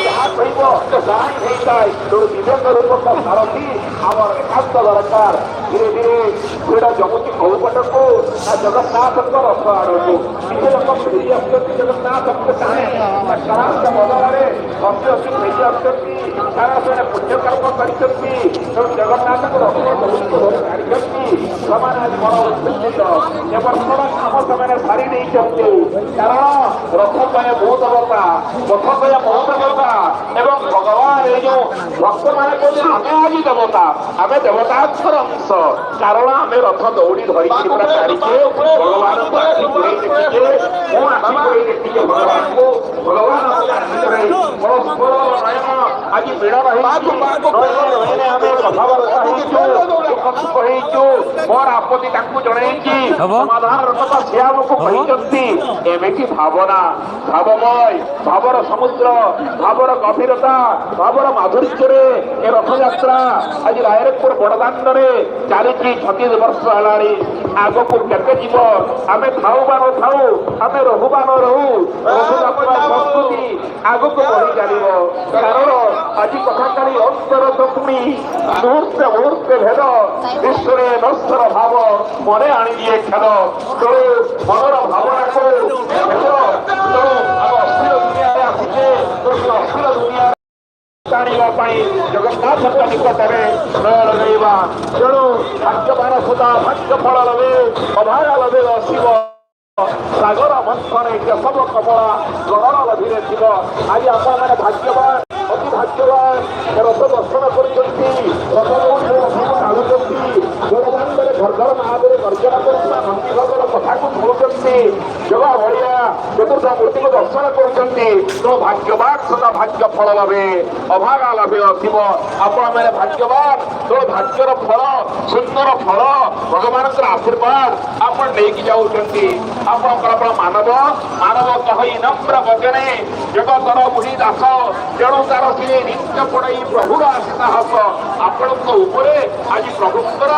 ଯାହା କହିବ ତାହା ହିଁ ହେଇଥାଏ। ତେଣୁ ବିବେକ ରୂପକ ସାରଥୀ ଆମର ଏକାନ୍ତ ଦରକାର। ଧୀରେ ଧୀରେ ଭିଡ଼ ଜମୁଛି କୋଉ ପଟକୁ ନା ଜଗନ୍ନାଥଙ୍କ ରଥ ଆଡ଼କୁ। କିଛି ଲୋକ ଫେରି ଆସୁଛନ୍ତି ଜଗନ୍ନାଥଙ୍କୁ ଟାଣି, ସାହସ ବଦଳରେ ହସି ହସି ଫେରି ଆସୁଛନ୍ତି, କାରଣ ସେମାନେ ପୁଣ୍ୟକର୍ମ କରିଛନ୍ତି। ତେଣୁ ଜଗନ୍ନାଥଙ୍କ ରଥ ଦୌଡ଼ିକୁ ଧରି ଟାଣିଛନ୍ତି। ସେମାନେ ଆଜି ବଡ଼ ଉତ୍ଫୁଲ୍ଲିତ। ଏ ବର୍ଷର କାମ ସେମାନେ ସାରି ଦେଇଛନ୍ତି, କାରଣ ରଥ ପାଇଁ ମୁଁ ଦେବତା, ରଥ ପାଇଁ ମୁଁ ଦେବତା ଏବଂ ଭଗବାନ। ଏଇ ଯୋଉ ଭକ୍ତମାନେ କହୁଛନ୍ତି, ଆମେ ଆଜି ଦେବତା, ଆମେ ଦେବତାଙ୍କର ଅଂଶ, କାରଣ ଆମେ ରଥ ଦୌଡ଼ି ଧରିକି ପୁରା ଟାଣିଛେ, ଭଗବାନଙ୍କୁ ଆଖି ପୂରେଇ ଦେଖିଛେ। ମୁଁ ଆଖି ପୂରେଇ ଦେଖିଛେ ଭଗବାନଙ୍କୁ, ଭଗବାନ ଆମକୁ ଆଖି ପୂରେଇ। ପରସ୍ପର ନୟନ ଆଜି ମିଳନ ହେଇଛି। ନୟନ ନୟନେ ଆମେ କଥାବାର୍ତ୍ତା ହେଇଛୁ, ଦୁଃଖ ସୁଖ ହେଇଛୁ। ମୋର ଆପତ୍ତି ତାଙ୍କୁ ଜଣେଇଛି, ହବ? ସମାଧାନର କଥା ସେ ଆମକୁ ହବ? କହିଛନ୍ତି। ଏମିତି ଭାବନା, ଭାବମୟ, ଭାବର ସମୁଦ୍ର, ଭାବର ଗଭୀରତା, ଭାବର ମାଧୁର୍ଯ୍ୟରେ ଏ ରଥଯାତ୍ରା ଆଜି ରାଇରଙ୍ଗପୁର ବଡ଼ଦାଣ୍ଡରେ ଚାଲିଛି। 36 ବର୍ଷ ହେଲାଣି, ଆଗକୁ କେତେ ଯିବ? ଆମେ ଥାଉ ବା ନଥାଉ, ଆମେ ରହୁ ବା ନ ରହୁ, ରଥଯାତ୍ରା ସଂସ୍କୃତି ଆଗକୁ ବଢି ଚାଲିବ। କାରଣ ଆଜି କଥା କାଲି ଅନ୍ତର ତ ପୁଣି ମୁହୂର୍ତ୍ତେ ମୁହୂର୍ତ୍ତେ ଭେଦ, ବିଶ୍ୱରେ ନଶ୍ୱର ଭାବ ମନେ ଆଣିଦିଏ ଖେଦ। ତେଣୁ ମନର ଭାବନାକୁ ଭେଦ। ତେଣୁ ଆମେ ଅସ୍ଥିର ଦୁନିଆରେ ଆସିଛେ, ତେଣୁ ସେ ଅସ୍ଥିର ଦୁନିଆ ଟାଣିବା ପାଇଁ ଜଗନ୍ନାଥଙ୍କ ନିକଟରେ ଲୟ ଲଗାଇବା। ତେଣୁ ଭାଗ୍ୟବାନ ସଦା ଭାଗ୍ୟ ଫଳ ଲଭେ, ଅଭାଗା ଲଭେ ଅଶିବ। ସାଗର ମନ୍ଥନେ କେଶବ କମଳା ଗଣନ ଲଭିରେ ଥିବ। ଆଜି ଆପଣମାନେ ଭାଗ୍ୟବାନ, ଅତି ଭାଗ୍ୟବାନ। ରଥ ଦର୍ଶନ କରୁଛନ୍ତି, ରଥ ଦୌଡ଼ିରେ ରଥକୁ ଟାଣୁଛନ୍ତି, ବଡ଼ଦାଣ୍ଡରେ ଘର ନାଦରେ ଗର୍ଜନ କରୁଥିବା ନନ୍ଦୀଘୋଷର କଥାକୁ ଶୁଣୁଛନ୍ତି, ଜଗା ବଳିଆ ଚତୁର୍ଦ୍ଧା ମୂର୍ତ୍ତିକୁ ଦର୍ଶନ କରୁଛନ୍ତି। ତେଣୁ ଭାଗ୍ୟବାନ ସଦା ଭାଗ୍ୟ ଫଳ ଲଭେ, ଅଭାଗା ଲଭେ ଅସୀମ। ଆପଣମାନେ ଭାଗ୍ୟବାନ। ତେଣୁ ଭାଗ୍ୟର ଫଳ, ସୁନ୍ଦର ଫଳ, ଭଗବାନଙ୍କର ଆଶୀର୍ବାଦ ଆପଣ ନେଇକି ଯାଉଛନ୍ତି। ଆପଣଙ୍କର ଆପଣ ମାନବ ମାନବ କହଇ ନମ୍ର ବଚନେ, ଜଗତର ବୁଢୀ ଦାସ। ତେଣୁ ତାର ସିଏ ନିତ୍ୟ ପଡ଼ଇ ପ୍ରଭୁର ଆଶିଷ ହସ। ଆପଣଙ୍କ ଉପରେ ଆଜି ପ୍ରଭୁଙ୍କର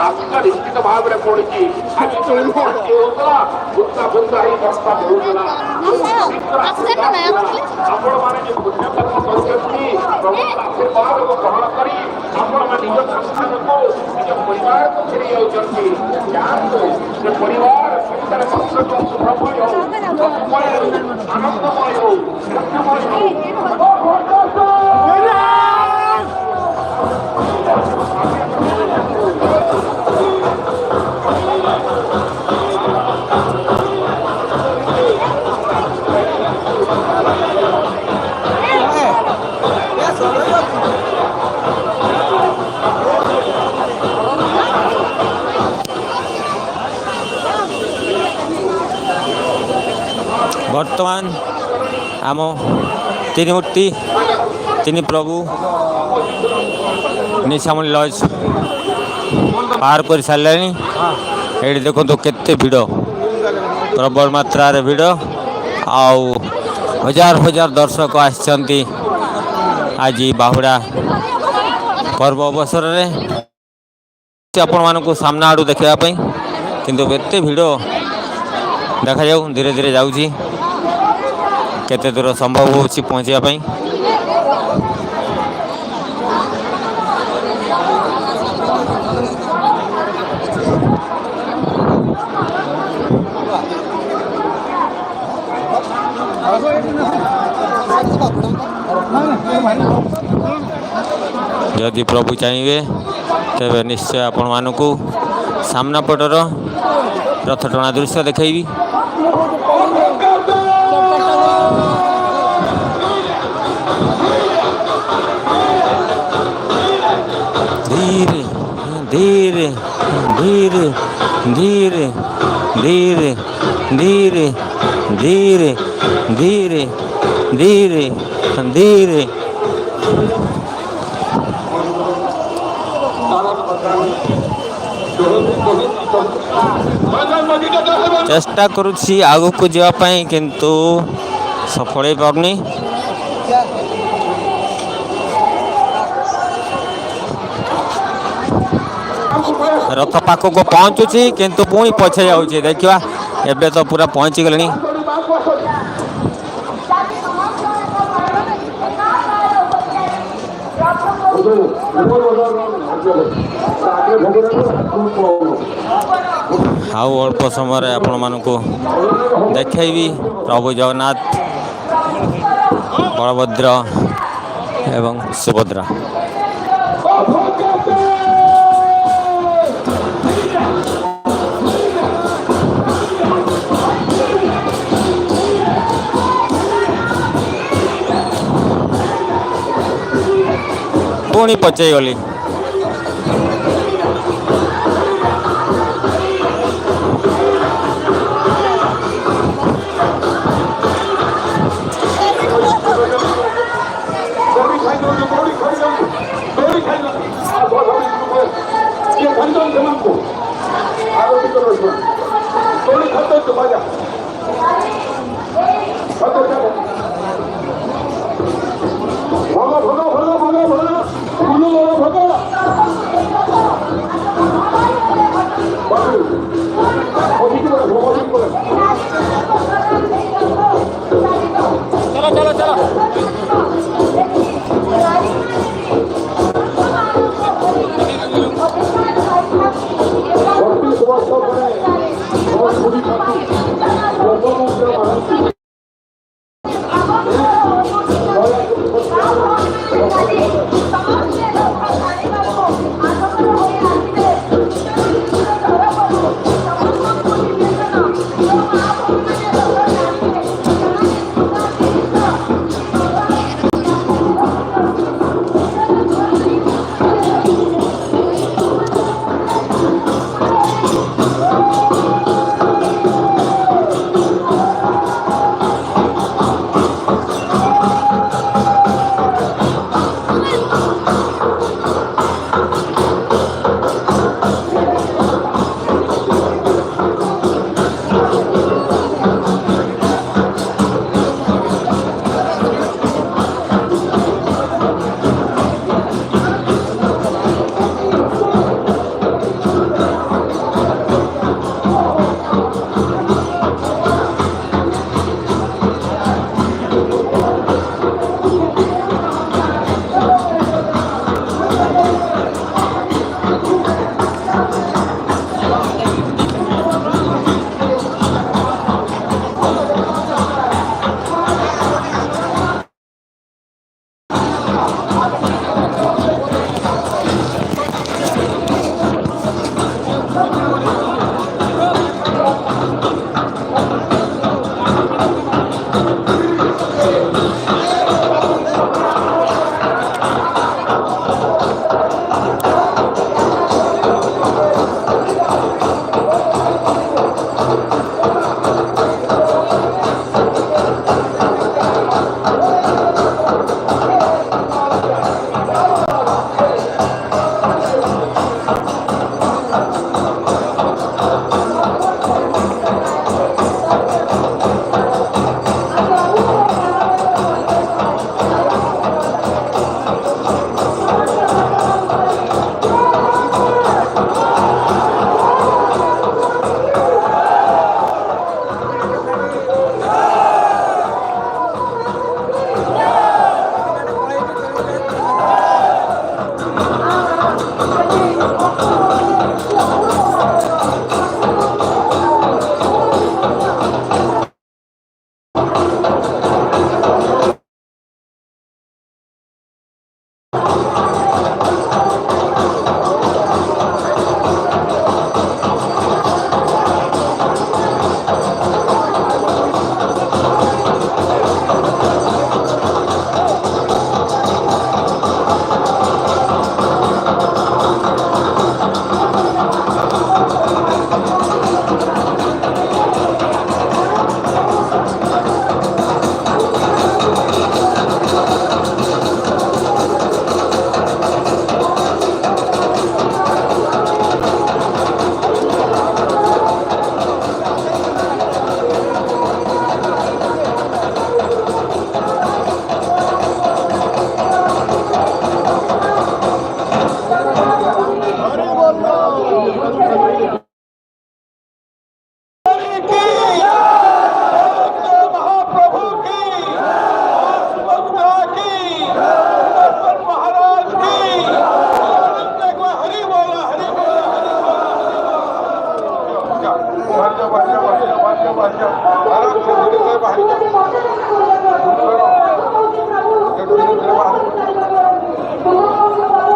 ଆଶିଷ ନିଶ୍ଚିତ ଭାବରେ ପଡ଼ିଛି। ଆଜି ଯେତେବେଳେ ହେଉଥିଲା, ବୁନ୍ଦା ବୁନ୍ଦା ହେଇ ବର୍ଷା ପଡୁଥିଲା। ଆପଣମାନେ ଯୋଉ ପୁଣ୍ୟକର୍ମ କରୁଛନ୍ତି, ପ୍ରଭୁଙ୍କର ଆଶୀର୍ବାଦକୁ ଗ୍ରହଣ କରି ଆପଣମାନେ ନିଜ ସଂସାରକୁ, ନିଜ ପରିବାରକୁ ଫେରି ଯାଉଛନ୍ତି। ଯାଆନ୍ତୁ, ସେ ପରିବାର ସଂସାର କଷ୍ଟ ସୁଖମୟ ହଉ, ସୁଖମୟ ହଉ, ଆନନ୍ଦମୟ ହଉ, ଧନ୍ୟମୟ ହଉ। ବର୍ତ୍ତମାନ ଆମ ତିନି ମୂର୍ତ୍ତି, ତିନି ପ୍ରଭୁ ନିଶାମଣି ଲଜ୍ ପାର କରିସାରିଲେଣି। ଏଇଠି ଦେଖନ୍ତୁ କେତେ ଭିଡ଼, ପ୍ରବଳ ମାତ୍ରାରେ ଭିଡ଼ ଆଉ ହଜାର ହଜାର ଦର୍ଶକ ଆସିଛନ୍ତି ଆଜି ବାହୁଡ଼ା ପର୍ବ ଅବସରରେ ଆପଣମାନଙ୍କୁ ସାମ୍ନା ଆଡ଼ୁ ଦେଖିବା ପାଇଁ। କିନ୍ତୁ ଏତେ ଭିଡ଼, ଦେଖାଯାଉ ଧୀରେ ଧୀରେ ଯାଉଛି, କେତେ ଦୂର ସମ୍ଭବ ହେଉଛି ପହଞ୍ଚିବା ପାଇଁ। ଯଦି ପ୍ରଭୁ ଚାହିଁବେ, ତେବେ ନିଶ୍ଚୟ ଆପଣମାନଙ୍କୁ ସାମ୍ନା ପଟର ରଥ ଟଣା ଦୃଶ୍ୟ ଦେଖାଇବି। ଧୀରେ ଧୀରେ ଧୀରେ ଧୀରେ ଧୀରେ ଧୀରେ ଧୀରେ ଧୀରେ ଧୀରେ ଧୀରେ। ଚେଷ୍ଟା କରୁଛି ଆଗକୁ ଯିବା ପାଇଁ, କିନ୍ତୁ ସଫଳ ହେଇପାରୁନି। ରଥ ପାଖକୁ ପହଞ୍ଚୁଛି କିନ୍ତୁ ପୁଣି ପଛେ ଯାଉଛି। ଦେଖିବା, ଏବେ ତ ପୁରା ପହଞ୍ଚିଗଲେଣି। ଆଉ ଅଳ୍ପ ସମୟରେ ଆପଣମାନଙ୍କୁ ଦେଖେଇବି ପ୍ରଭୁ ଜଗନ୍ନାଥ, ବଳଭଦ୍ର ଏବଂ ସୁଭଦ୍ରା। ପୁଣି ପଛେଇଗଲି। ଦୌଡ଼ି ଖାଇଦିଅନ୍ତୁ, ଦୌଡ଼ି ଖାଇଦିଅନ୍ତୁ, ଦୌଡ଼ି ଖାଇଦିଅନ୍ତୁ। କିଏ ଖାଇଦିଅନ୍ତୁ ସେମାନଙ୍କୁ, ଆଉ ଟିକେ ରହିବ। ଦୌଡ଼ି ଖାଇଦିଅନ୍ତୁ ବାଜା। ଭୋଗ ଭୋଗ ଭୋଗ ଭୋଗ ଭୋଗ ବୁଲୁ ଭୋଗ ଭୋଗ। ବସିକି ପଡେ, ବସିକି ପଡେ। ଚलो ଚଲୋ ଚଲୋ। 32 ବର୍ଷ ପରେ ପୁରୀ ମହାନ୍ତି। ଯାଅ, ଆରାମସେ ଭିଡ଼ିଓ ବାହାରି ଯାଅ।